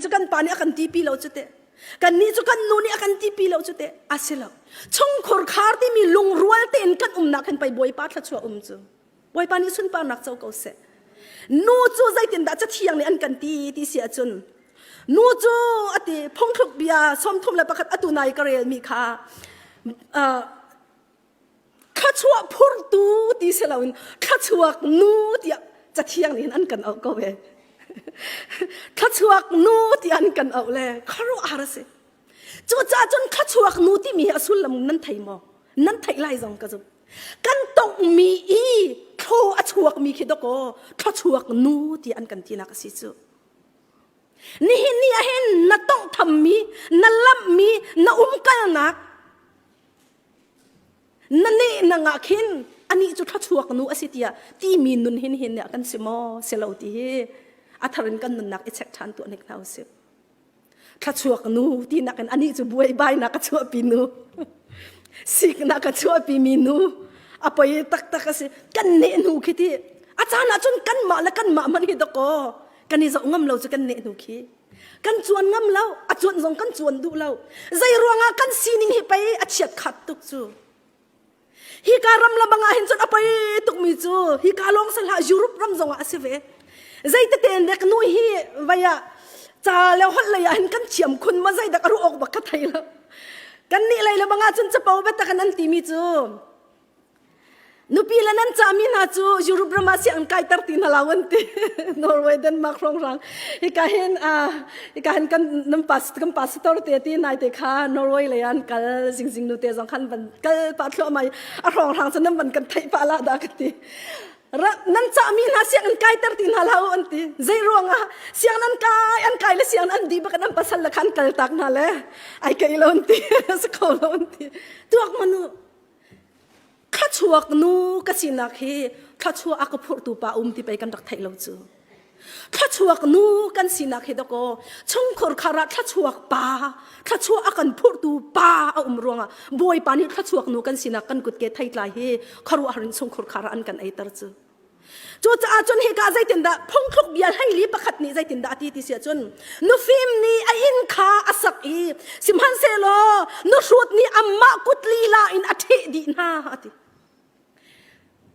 Cu kan pa nih a kan tipi lo cu teh. Kannih cu kan nu nih a kan tipi lo cu teh. A si lo. Chungkhur khar timi lungrual tein kan umnak hin pei Bawipa thluachuah um cu. Bawipa nih sunparnak co ko seh. Nu cu zeitindah cathiang nih an kan ti ti si ahcun nu cu ati phungthluk bia 31 atu nai ka relmi kha uh, thluachuah phurtu ti si loin thluachuak nu tiah cathiang nih an kan auh ko ve. Thluachuak nu tiah an kan auh le khuaruahhar a si. Cucaah cun thluachuak nu timi hi a sullam nan thei maw? Nan theih lai zong ka zumh. Kan tonghmi i thlaw a chuakmi khi dawkaw thluachuak nu tiah an kan tinak a si cu. Nihin ni ah hin na tonghthammi, na lamhmi, na umkalnak Na neh nang ah khin anih cu thluachuak nu a si tiah timi nun hin hin nih kan si maw si lo ti hi a thar in kan nunnak i check ṭhan tuah hnik hna usih. Thluachuak nu tinak in anih cu buaibainak a chuahpi nu siknak a chuahpi mi nu a poi taktak a si kan neh hnu khi ti a caan ah cun kanmah le kanmah hmanh hi dakaw kan i zoh ngam lo cu kan neh hnu khi kan cuan ngam lo a cuan zong kan cuan duh lo zei ruangah kan sining hi pei a chiat khat tuk cu hika ram la bangah hin cun a pei tukmi cu hika lawng sal hlah Europe ram zongah a si ve zeitete nek nu hi vai ah ca le holh lei ah hin kan thiam khun ma zeidak a ruah awk bak ka thei lo kan nih lei le bangah cun capo biatak an timi cu Nupi le nan cahmi hna cu Europe ram ah sianginn kaiter ti hna lo an ti. Norway, Denmark hrawnghrang. Hika hin hika hin kan nan pas kan pastor te ti nai te kha Norway lei an kal zingzing nu te zong khan van kal pa thluahmah i a hrawnghrang cu nan van kan theih pah la dah ka ti. Nan cahmi hna sianginn kaiter ti hna lo an ti. Zei ruangah sianginn an kai an kai le sianginn an dih bak an pasal le khan kal tak hna le ai kei lo an ti. Si kho lo an ti. Tuak manu Thluachuak nu ka sinak hi thluachuah a ka phurhtu pa um ti pei kan rak theih lo cu. Thluachuak nu kan sinak hi dakaw chungkhur khar ah thluachuak pa thluachuah a kan phurhtu pa a um ruangah Bawipa nih thluachuak nu kan sinak kan kutke theitlai hi khuaruahhar in chungkhur khar ah an kan eiter cu. Cucaah cun hika zeitindah phungthluk bia hleili pakhat nih zeitindah a ti ti si ahcun nufim nih a inn kha a sak i sihmanhsehlaw nuhrut nih amah kut lila in a ṭheh dih hna a ti.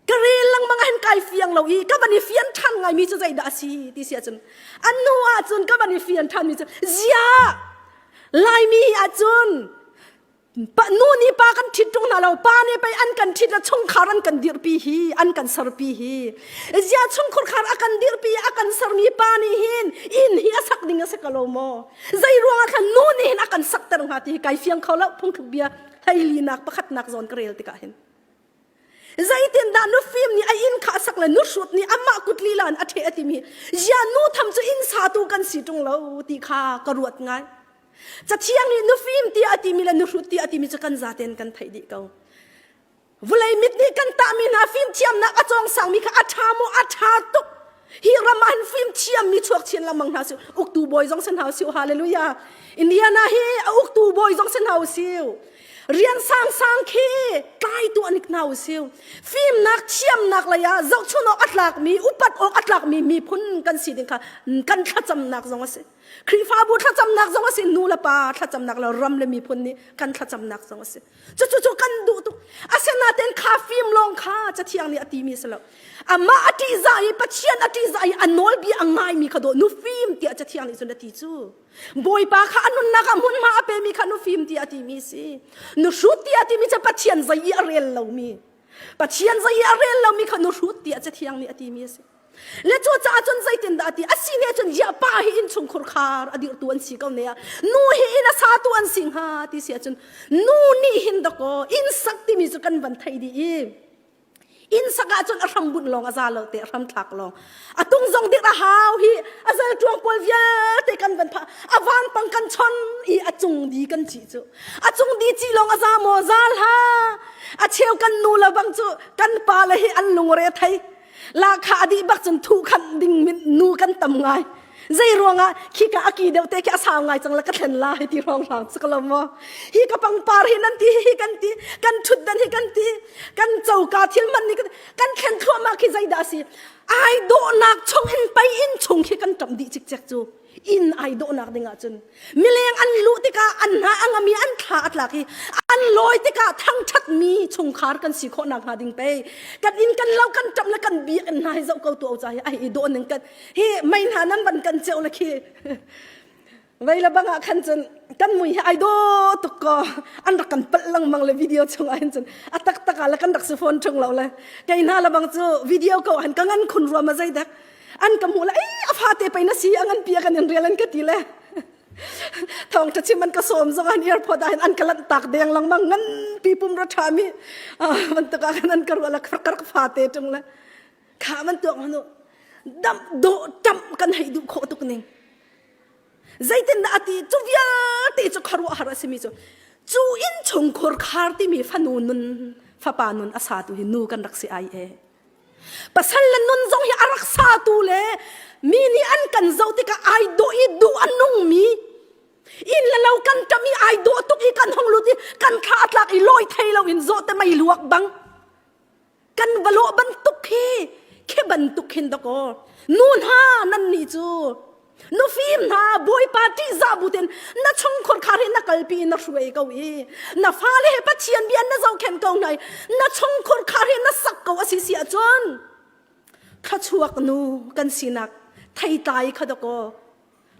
Ka rel lengmang ah hin kai fiang lo i ka van i fian ṭhan ngaimi cu zeidah a si ti si ahcun an hnu ahcun ka van i fian ṭhanmi cu ziah Laimi ahcun Pa, nu nih pa kan ṭhit ṭung hna lo pa nih pei an kan ṭhit le chungkhar an kan dirhpi hi an kan serpi hi zia chungkhar khar a kan dirhpi a kan sermi pa nih hin inn hi a sak ding a si ko lo maw zei ruangah khan nu nih hin a kan sakter hnga ti hi kai fiang kho lo phungthluk bia hleilinak pakhatnak zawn ka rel tikah hin zeitindah nufim nih a inn kha a sak le nuhrut nih amah kut lila in a ṭheh a timi zia nu tham cu inn satu kan si ṭung lo ti kha ka ruat ngai Cathiang nih nufim tiah a timi le nuhrut tiah a timi cu kan zaten kan theih dih ko. Vulei mit nih kan tahmi hna fimthiamnak a cawng sangmi kha a ṭha maw a ṭha tuk. Hi ram ah hin fimthiammi chuak chin lengmang hna si uktu bawi zong si hna usih hallelujah. Indiana hi a uktu bawi zong si hna usih. Rian sangsang khi tlai tuah nik hna usih. Fimnak thiamnak lei ah zohchun awk a tlakmi upat awk a tlakmi miphun kan si ding kha kan thlacamnak zong a si. Khrihfabu thlacamnak zong a si nu le pa thlacamnak le ram le miphun nih kan thlacamnak zong a si cucu cu kan duh tuk asinain kha fim lawng kha cathiang nih a timi si lo amah a ṭihzah i Pathian a ṭihzah i a nawlbia a ngaimi kha dawh nufim tiah cathiang nih cun a ti cu Bawipa kha a nunnak ah hmunhma a pemi kha nufim tiah a timi si nuhrut tiah a timi cu Pathian zei i a rel lomi Pathian zei i a rel lomi kha nuhrut tiah cathiang nih a timi a si Le cucaah cun zeitindah a ti? A si ne cun ya pa hi innchungkhur khar a dirhtu an si ko ne ah nu hi inn a satu an si hnga ti si ahcun nu nih hin dakaw inn sak timi cu kan van thei dih i inn sak ahcun a hram bunh lawng a za lo te a hram thlak lawng a tung zong dirh a hau hi a zal ṭuang pawl vialte kan van phah a vanpang kan chon i a cung di kan cih cu a cung di cih lawng a za maw za hlah a cheu kan nu le bang cu kan pa le hi an lungre thei Lahkhah a dih bak cun thuh khanh ding nu kan tam ngai. Zei ruangah khika a ki deuh te khi a sau ngai cang la ka thlen la hi ti rong rang cu ka lo maw. Hi ka pangpar hi nan ti hi kan ti kan thutdan hi kan ti kan coka thil man ni kan thlen thluahmah khi zeidah a si ai dawhnak chung in pei in chung khi kan ṭam dih cikcek cu. Inn ai dawhnak ding ahcun mileng an luh tikah an hna a ngam i an thla a tlak i an lawi tikah thangṭhatmi chungkhar kan si khawh nakhnga ding pei kan inn kan lo kan ṭamh le kan biakinn hna hi zoh ko tu ca hi ai i dawh ning kan hi mei hna nan van kan ceuh le khi vei le bang ah khan cun kan mui hi ai dawh tuk ko an rak kan palh lengmang le video chung ah hin cun a taktak ah le kan rak si phone ṭung lo le kei hna le bang cu video ko han ka ngan khun rua ma zei dek an ka hmuh le ei a fate pei na si a ngan pi a kan in rial an ka ti le thawng ṭha chim an ka sawm zong an airport ah hin an ka lanh tak deng lengmang ngan pi pum ra ṭha mi bantuk ah khan an ka ruah le ka rak fate ṭung le kha man tuak manu dam do ṭam kan hei duh khawh tuk ning zeitindah a ti cu vialte cu khuaruahhar a simi cu cu inn chungkhur khar timi fanu nun fapa nun a satu hi nu kan rak si ai e pasal le nun zong hi a rak satu le mi nih an kan zoh tikah ai dawh i duh a nungmi inn le lo kan ṭam i ai dawh tuk i kan hong lut i kan thla a tlak i lawi thei lo in zawh te mei luak bang kan va lawh bantuk khi khi bantuk hin dakaw nu hna nan nih cu nufim hna bawipa ṭihzah bu ten na chungkhur khar hi na kalpi na hruai ko i na fale he pathian bia na zohkhenh ko hna i na chungkhur khar hi na sak ko a si si ahcun thluachuak nu kan sinak theitlai kha dakaw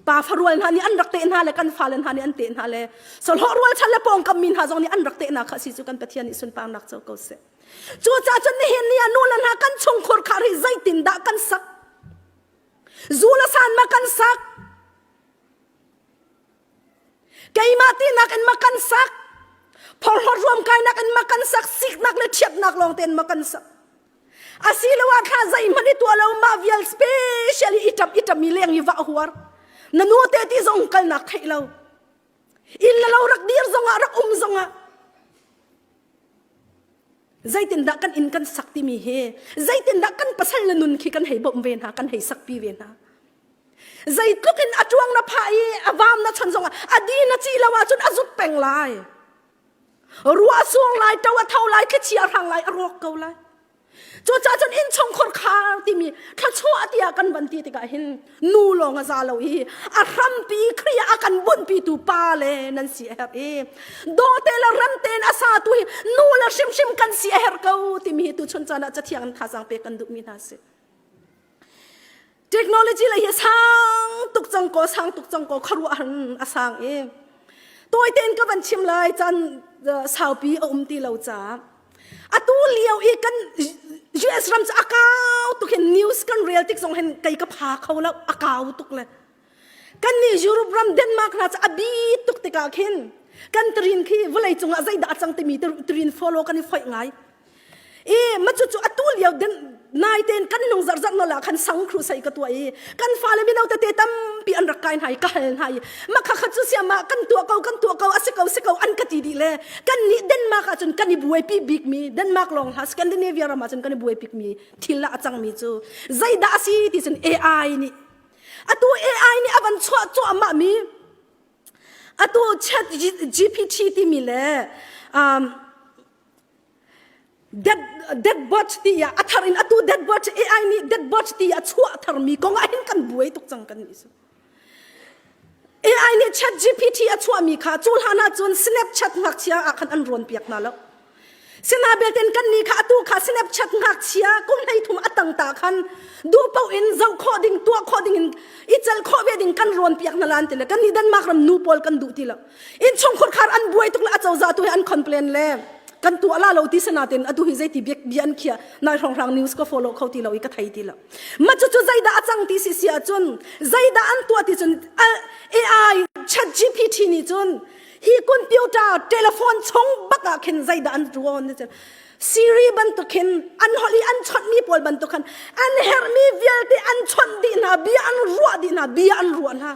pa farual hna nih an rak teh hna le kan fale hna nih an teh hna le solhawh rualchan le pawngkam mi hna zong nih an rak tehna kha si cu kan Pathian nih sunparnak co ko seh. Cucaah cun nihin ni ah nu le hna kan chungkhur khar hi zeitindah kan sak? Zu le san ma kan sak? Keimah tinak in ma kan sak? Phorhlawt ruamkainak in ma kan sak? Siknak le ṭhiatnak lawng tein ma kan sak? Asiloah thla zeihmanh i tuah lo mah vial special i ṭap i ṭami leng i vah huar. Na nu te ti zong kalnak theih lo. Inn le lo rak dir zongah rak um zongah zeitindah kan inn kan sak timi hi zeitindah kan pasal le nun khi kan hei bawmh ve hna kan hei sakpi ve hna zeitluk in a ṭuang na phah i a vam na chan zongah a di na ci lo ahcun a zut peng lai Ruah sur lai, to a tho lai, thlichia a hrang lai, a rawk ko lai. Cucaah cun innchungkhur khar timi thluachuah tiah kan van ti tikah hin nu lawng a za lo i a hrampi Khrih a kan bunhpitu pa le nan si a herh i dawte le rem tein a satu hi nu le hrimhrim kan si a herh ko timi hi tuchun caan ah cathiang in thazaang pek kan duhmi hna si. Technology lei hi sang tuk cang ko sang tuk cang ko khuaruah a sang i tawi tein ka van chim lai caan saupi a um ti lo caah atu lio i kan US ram cu a kau tuk hin news kan rel tik zong hin kei ka pha kho lo a kau tuk le kan nih Europe ram Denmark hna cu a bi tuk tikah khin kan trin khi vawlei cungah zeidah a cang timi trin follow kan i foih ngai I ma cu cu atu lio den nai ten kan nung zarh zarh nola khan sang khru sai ka tua i kan fale mino tete tampi an rak kai hna i ka hal hna i ma kha kha cu siama kan tuah ko kan tuah ko a si ko si ko an ka ti dih le kan nih Denmark ah cun kan i buaipi bik mi Denmark lawng hla Scandinavia ram ah cun kan i buaipi mi thil ah a cang mi cu zeidah a si ti cun AI nih atu AI nih a van chuah cuahmah mi atu chat GPT timi le um, Dead, dead bot ti ah a thar in atu dead bot AI nih dead bot ti a chuah tharmi kong ah hin kan buai tuk cang kan nih AI nih chat GPT a chuahmi kha cu hlan ah cun Snapchat ngakchia ah khan an rawn piak hna lo. Sina belten kan nih kha atu kha Snapchat ngakchia kum hlei thum a tang ta khan duh paoh in zoh khawh ding tuah khawh ding in i cel khawh ve ding kan rawn piak hna lan ti le kan nih Denmark ram nu pawl kan duh ti lo. Innchungkhur khar an buai tuk le a cozah tu hi an complain le kan tuah la lo ti sanatin atu hi zeiti bia bia an khia nai hrawnghrang news ka follow kho ti lo i ka thei ti lo ma cu cu zeidah a cang ti si si ahcun zeidah an tuah ti cun AI chat GPT nih cun hi computer telephone chung bak ah khin zeidah an ruan ni cun Siri bantuk khin an holh i an chawnh mi pawl bantuk khan an herhmi vialte an chawnh dih hna bia an ruah dih hna bia an ruah hna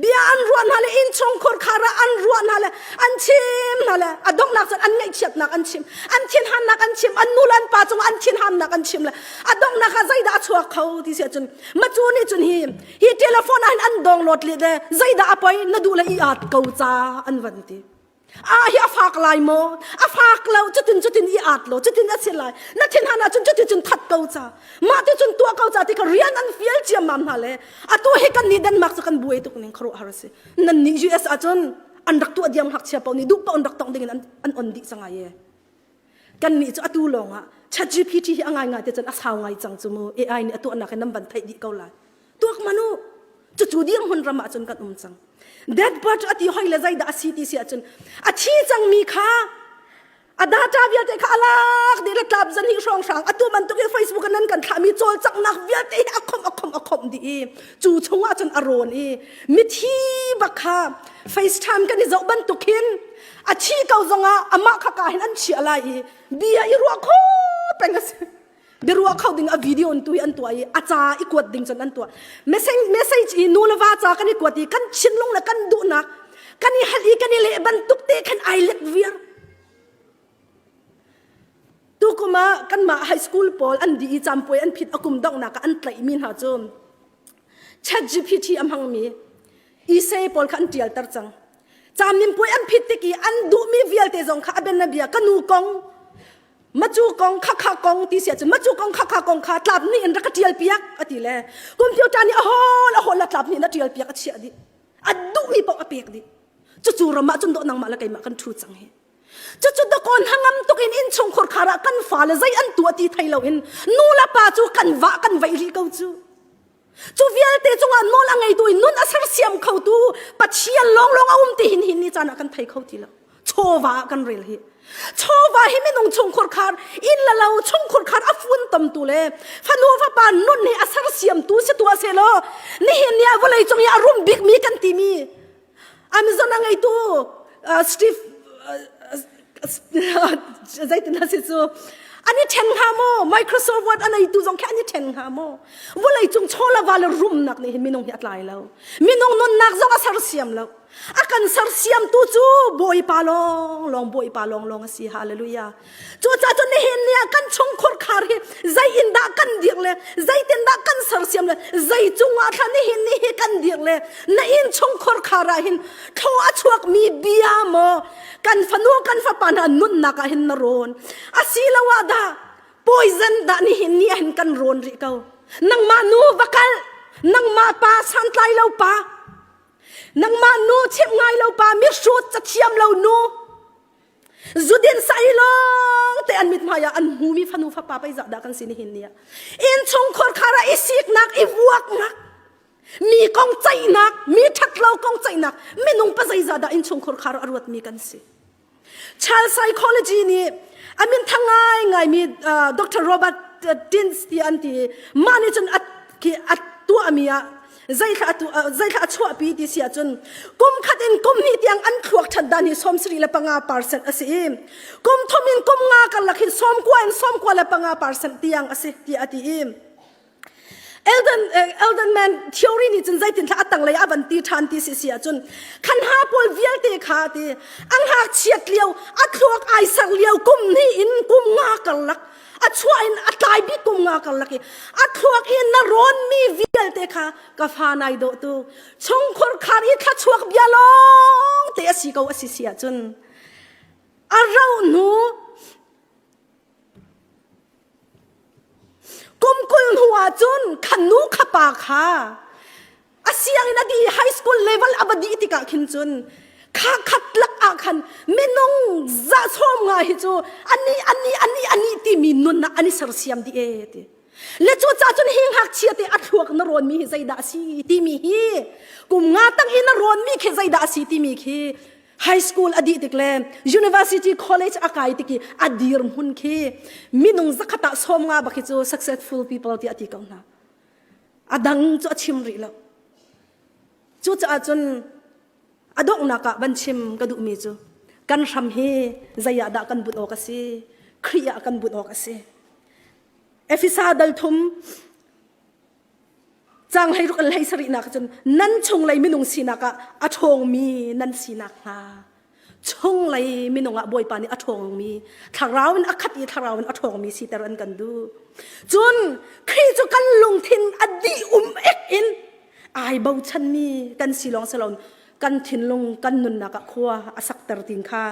Bia an ruah hna le innchungkhur khar ah an ruah hna le an chim hna le a donghnak cun an ngaihchiatnak an chim an thinhannak an chim an nu le an pa cungah an thinhannak an chim le a donghnak ah zeidah a chuak kho ti si ahcun macu nih cun hi hi telephone ah hin an download le zeidah a poi na duh le i at ko ca an van ti. A hi a fak lai maw? A fak lo cutin cutin i at lo cutin a si lai. Na thin han ahcun cutin cun that ko ca. Mah ti cun tuah ko ca ti kha rian an fial ciammam hna le atu hi kan nih Denmark cu kan buai tuk ning khuaruahhar a si. Nan nih US ahcun an rak tuah diam ngakchia paoh nih duh paoh an rak tong ding in an, an on dih cang ai e. Kan nih cu atu lawng ah ChatGPT hi a ngaingai te cun a sau ngai cang cu mu AI nih a tuahnak in nan van theih dih ko lai. Tuak manu cucu dirhmun ram ah cun kan um cang. Dead bird a ti hoi le zeidah a si ti si ahcun a thi cangmi kha a data vialte kha a lak dih le tlap zan hi hrawng hrang atu bantuk in Facebook in nan kan thlahmi cawlcanghnak vialte hi a khomh a khomh a khomh dih i cu chungah cun a rawn i mithi bak kha FaceTime kan i zoh bantuk hin a thi ko zongah amah kha ka hin an chiah lai i bia i ruah kho peng a si biaruah kho ding a video in tu hi an tuah i a ca i kuat ding cun an tuah message message i nu le va ca kan i kuat i kan thinlung le kan duhnak kan i hal i kan i leh bantuk te khan ai let viar tukum ah kanmah high school pawl an di i campuai an phit a kum donghnak ah an tlaihmi hna cu chat GPT a hmangmi isai pawl kha an ṭialter cang camimpuai an phit tik i an duhmi vialte zong kha a ben bia ka nu kong macu kong khakha kong ti si ahcun macu kong khakha kong kha tlap nih in rak ka ṭial piak a ti le computer nih a hawl a hawl a tlap nih in a ṭial piak a chiah dih a duhmi paoh a pek dih cucu ram ah cun dawh nangmah le keimah kan ṭhu cang hi cucu dakawn hangam tuk in innchungkhur khar ah kan fale zei an tuah ti thei loin nu le pa cu kan vah kan veih rih ko cu cu vialte cungah nawl a ngeitu in nun a sersiam khotu Pathian lawnglawng a um ti hin hin ni caan ah kan thei kho ti lo chawva ah kan rel hi chawva hi minung chungkhur khar inn le lo chungkhur khar a fun tomtu le fanu fapa nun hi a sersiamtu si tuah se law nihin ni ah vawlei cung i a rum bikmi kan timi Amazon a ngeitu Steve zeitin a si cu an i ṭhen hnga maw Microsoft Word a neitu zong khi an i ṭhen hnga maw vawlei cung chawla va le rumnak nih hin minung hi a tlai lo minung nunnak zong a sersiam lo a kan sersiamtu cu Bawipa lawng lawng Bawipa lawng lawng a si hallelujah Cucaah cun nihin ni ah kan chungkhur khar hi zei in dah kan dir le zeitin dah kan sersiam le zei cungah thla nihin ni hi kan dir le na inn chungkhur khar ah hin thlaw a chuakmi bia maw kan fanu kan fapa hna nunnak ah hin na rawn asiloah dah poison dah nihin ni ah hin kan rawn rih ko nangmah nu va kal nangmah pa santlai lo pa nangmah nu chimh ngai lo pa mihrut cathiam lo nu Zudin sai lawng te an mithmai ah an hmumi fanu fapa pei zah dah kan si nihin ni ah innchungkhur khar ah i siknak i vuaknak mi kong ceihnak mi ṭhatlo kong ceihnak minung pa zeizah dah innchungkhur khar a ruatmi kan si child psychology nih a min thang ngai ngaimi Dr. Robert Tins ti an ti mah nih cun a tuahmi ah zeithla a chuahpi ti si ahcun kum khat in kum hnih tiang an thluak ṭhat dan hi 75% a si i kum thum in kum nga karlak hin 90 in 95% tiang a si tiah a ti i Elden, Eldenman theory nih cun zeitin thla a tanglei a van ti ṭhan ti si si ahcun khan ha pawl vialte kha ti a ngakchiat lio a thluak ai ser lio kum hnih in kum nga karlak a chuah in a tlai bik kum nga karlak i a thluak in na rawnmi vialte kha ka fa nai dawh tu chungkhur khar i thlachuak bia lawng te a si ko a si si ahcun a rauh hnu kum kul hnu ahcun kha nu kha pa kha a sianginn a dih high school level a va dih tikah khin cun kha khat lak ah khan minung za sawm nga hi cu ani ani ani ani timi nun ah an i sersiam dih e ti le cu ca cun hi ngakchia te a thluak na rawn mi hi zeidah a si timi hi kum nga tang i na rawn mi khi zeidah a si timi khi high school a dih tik le university college a kai tik i a dir hmun khi minung zakhat ah sawm nga bak hi cu successful people ti a ti ko hna A dang cu a chim rih lo. Cucaah cun a donghnak ah van chim ka duhmi cu kan hram hi zei ah dah kan bunh awk a si? Khrih ah kan bunh awk a si. Efesa dal thum cang hlei ruk in hlei sarihnak cun nan chunglei minung sinak ah a ṭhawngmi nan sinak hnga chunglei minung ah Bawipa nih a ṭhawngmi thlarau in a khat i thlarau in a ṭhawngmi siter an kan duh. Cun Khrih cu kan lungthin a dih um ek in ai bochanmi kan si lawng si loin. Kan thinlung kan nunnak ah khua a sakter tin kha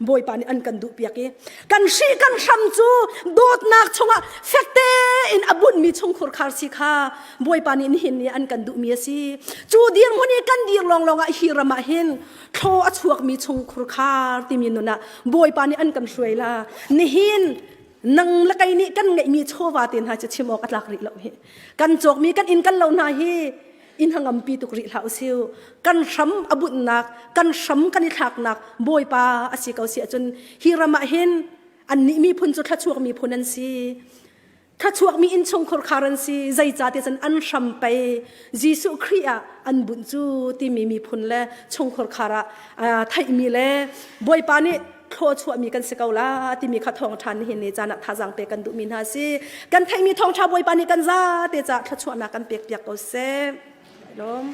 Bawipa nih an kan duh piak i kan hri kan hram cu dawtnak chungah fekte in a bunhmi chungkhur khar si kha Bawipa nih nihin ni an kan duhmi a si. Cu dirhmun i kan dir lawnglawng ah hi ram ah hin thlaw a chuakmi chungkhur khar timi nun ah Bawipa nih an kan hruai la. Nihin nang le kei nih kan ngeihmi chawva te hna cu chim awk a tlak rih lo hi. Kan cawkmi kan inn kan lo hna hi in hangampi tuk rih hlah usiu. Kan hram a bunhnak, kan hram kan i thlaknak Bawipa a si ko si ahcun hi ram ah hin annih miphun cu thlachuak miphun an si. Thlachuakmi innchungkhur khar an si. Zeicahtiah cun an hram pei Jesuh Khrih ah an bunh cu timi miphun le chungkhur khar ah theihmi le Bawipa nih thluachuahmi kan si ko la timi kha thawngṭha nihin ni caan ah thazaang pek kan duhmi hna si. Kan theihmi thawngṭha Bawipa nih kan zate caah thluachuahnak kan pek piak ko seh. Lawm.